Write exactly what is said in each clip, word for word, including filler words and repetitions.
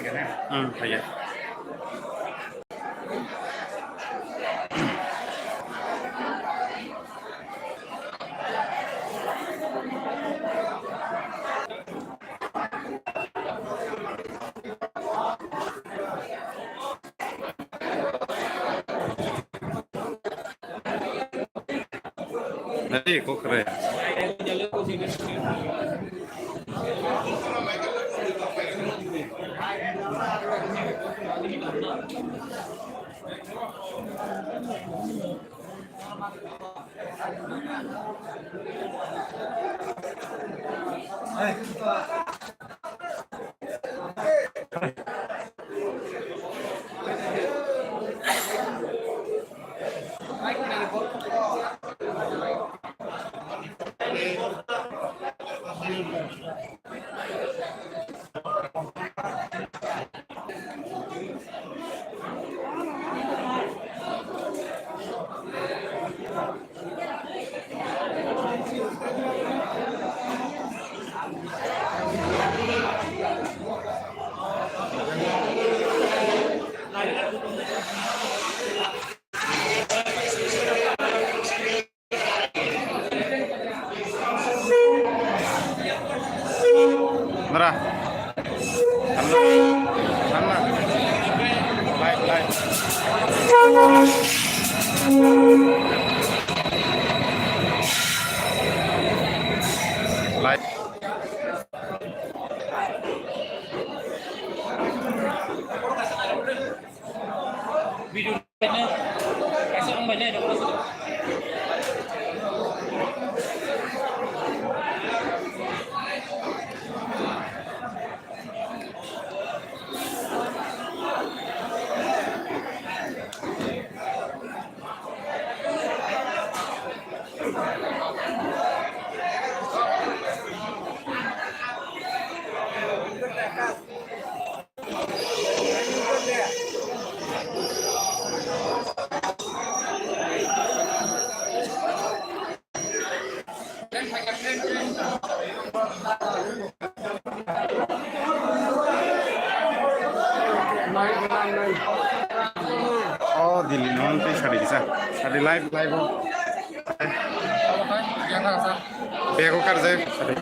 Hmm, kaya. Nadi kokre. Nara. Live, live. Live. Video Oh, Delhi no, tei sari kisa. Sari live, live o. Bego karjak, sari.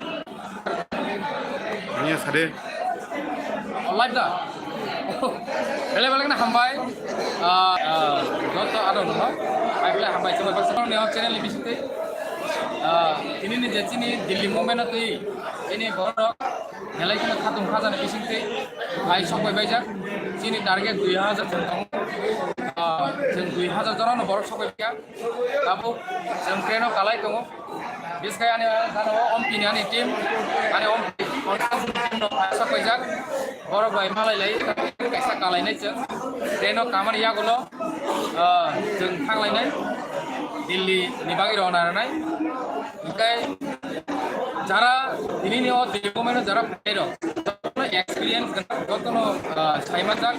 Anya sade. Live da. Belai belai na hambai. Ah, ah, joto aro no. Belai belai hambai. Chuma baksa ni channel ni bising tei. Ah, ini ni je chini Delhi movement tei. Ini borok belai kena khatung khajani bising tei. Ai sok bai baijak. Chini target dui hajar jona. Ah, chwng dui hajar jona no borok sok bai ya. Tabuk chwng train o kalai tongo. Biskai ani gana o Ompi ni ani team, ani Ompi team no kaisa paijak. Borok bai malai lai, kaisa kalai nai chwng. Train o kamani yagulo, ah, chwng thang lai nai. Delhi ni bagwi rwna rwnai. Hwnkhe jara tini ni o Delhi movement o jara phai rok, jotono experience gwnang, jotono, ah, saimanjak,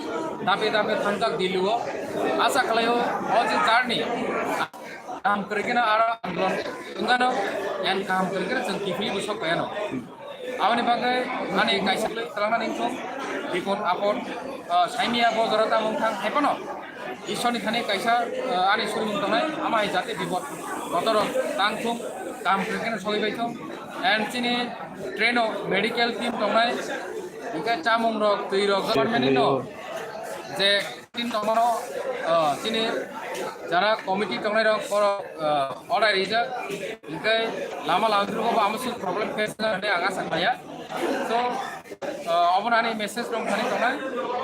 dabe dabe thangjak Delhi o. Asa khlai o, o je journey, kaham kwrwi kheno aro andolon wngano, yang kaham kwrwi kheno chwng kiphilwi bo sok phaiano. Aboni bagwi ani kaisa kwlwng twlangna nangkuk, bipod apod, ah, saimya bo jora tamo wng thang hai phano Ishwarni thani kaisa, ah, ani surimung tongnai, ama hai jate bipod kotorok tang thung, kaham kwrwi kheno sogwi bai thung. And chini train o medical team tongnai, hwnkhe chamung rok, twi rok, department ni no je team tongmano, ah, chini jara committee tongnai rok borok, ah, order rijak, hwnkhe lama lamjoro bo amo suk problem face wngna hinwi ang asa khlaiya. So, ah, obono ani message rok thani tongnai,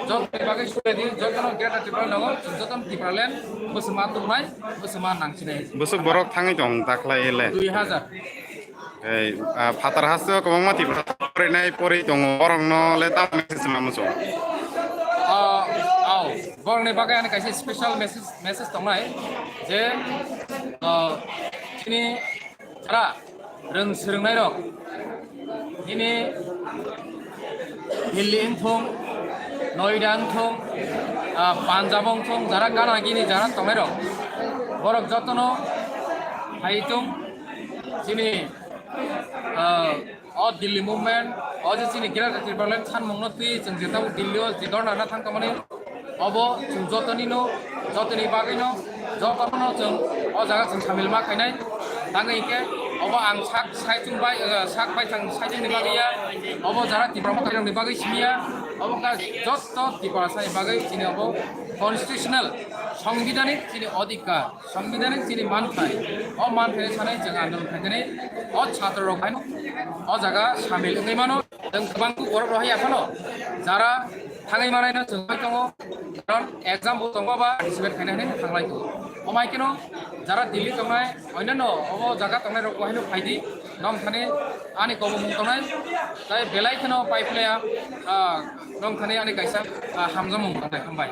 joto ni bagwi sure di, jotono Greater Tipraland nogo, jotono Tipraland bwswma tongnai, bwswma nangchinai. Bwswk borok thangwi tong takhlai le? Dui hajar. Ei, ah, phatar haste o kwbangma Tiprasa porinai porwi tongo, borokno le tamo message ma muchung? Ah, au, borokni bagwi ani kaisa special message, message tongnai je, ah, chini jara rwng swrwngnairok nini Delhi wngthung, Noida wngthung, ah, Punjab wngthung, jara gana gini jara tongnairok, borok jotono hai tung chini, ah, O Delhi movement, o je chini Greater Tipraland sanmungno twi chwng je tabuk Delhi o je dhorna na thang tongmani, obo chwng jotoni no, jotoni bagwi no, jotono chwng o jaga chwng samil ma khainai. Tangwi hinkhe obo ang sak saichung bai, eh, sak baithang saichungni bagwi ya, obo jara Tipra Motha ni bagwi simi ya, obo ka joto Tiprasa ni bagwi chini obo constitutional, sangbidhanik chini odhikar. Sangbidhanik chini manthai, o manthai sanai chwng andolon khainani, o chhatro rok haino o jaga samil wngwi mano. Chwng kwbang borok rohai aphano jara thangwi manai no chwng bai tongo, karon exam bo tongo ba participate khainai hinwi thanglai tongo. O mai kheno jara Delhi tongnai, onyanno obo jaga tongnai rok bo haino phaidi, nong thani ani kobomung tongnai, tai belai kheno pai phlaya, ah, nong thani ani kaisa, ah, hamjakmung tongnai, hambai.